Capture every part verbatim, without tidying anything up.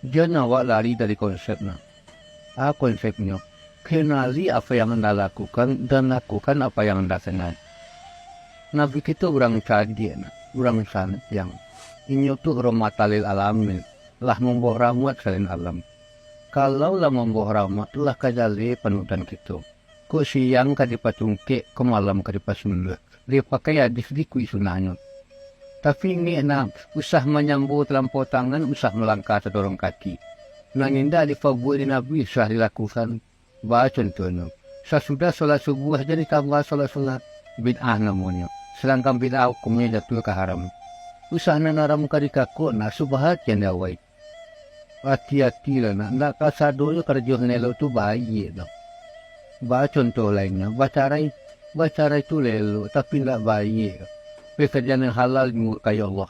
Jan awak lari dari konsep nah. A konsepnyo, kenali apa yang Anda lakukan dan lakukan apa yang Anda senang. Nabi kito urang cadiak nah, urang santiang. Inyo tu rahmatan lil alamin, lah mambawa rahmat salian alam. Kalau lah mambawa rahmat, lah ka jaleh panutan kito. Kok siang ka dipacungkek, kok malam ka dipasuluah. Dipakai hadis di kuik sunahnyo. Tapi ingek nah, usah manyambo talampau tangan, usah malangkah tadorong kaki. Nan indak dipabuek di Nabi, usah dilakukan. Baa contohnyo, sasudah solat subuah jan ditambah solat sunat, bid'ah namonyo. Sadangkan bid'ah hukumnyo jatuah ka haram. Usah nan haram ka dikakok nah, subhat jan diawai. Ati-atilah nak, ndak kasadonyo karajo nan elok tu baiak doh. Baa contoh lainnyo, bacarai. Bacarai tu lah elok, tapi ndak baiak. Pekerjaan nan halal dimurkai Allah.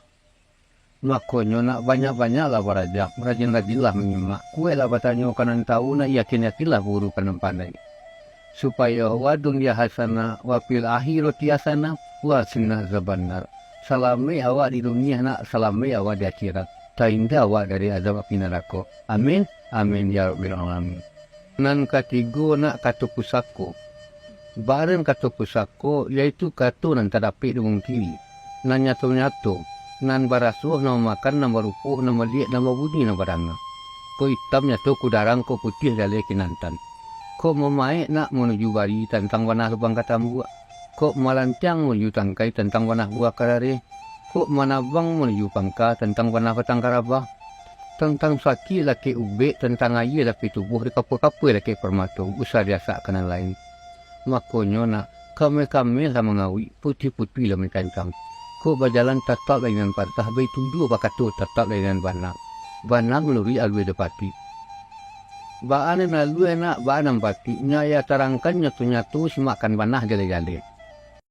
Makonyo nak, banyak-banyaklah barajam, rajin-rajinlah manyimak, kuwaiklah batanyo ka nan tawu, nak yakin-yakinlah baguru ka nan pandai. Supayo wa dunya hasanah, wa fil akhirati hasanah, wa qina azabannar. Salamaik awak di dunia nak, salamaik awak di akhirat. Tahinda awak dari azab api narako. Amin. Amin ya rabbal alamin. Nan katigo nak, kato pusako. Baa nan kato pusako, yaitu kato nan tadapek dimungkiri, nan nyato-nyato, nan baraso, nan mamakan, nan barupo, nan maliek, nan babunyi, nan badanga. Kok itam nyato kudarang, kok putiah jaleh kinantan. Kok mamaek nak manuju bari, tantang bana lubang ka tambuak. Kok malantiang manuju tangkai, tantang bana buah ka rareh. Kok manabang manuju pangka, tantang bana batang ka rabah. Tantang sakik lakek ubek, tantang aia lapeh tubuah, dikapua-kapua lakek parmato, usah diasak ka nan lain. Makonyo nak, kameh-kameh lah mangawik, putuih-putuih lah mancancang. Kok bajalan tatap lai nan patah, baituduah bakato tatap lai nan bana. Bana manuruik alua dapati. Baa nan alua nak, baa nan patik, nyo iyo tarangkan nyato-nyato, simakkan bana jaleh-jaleh.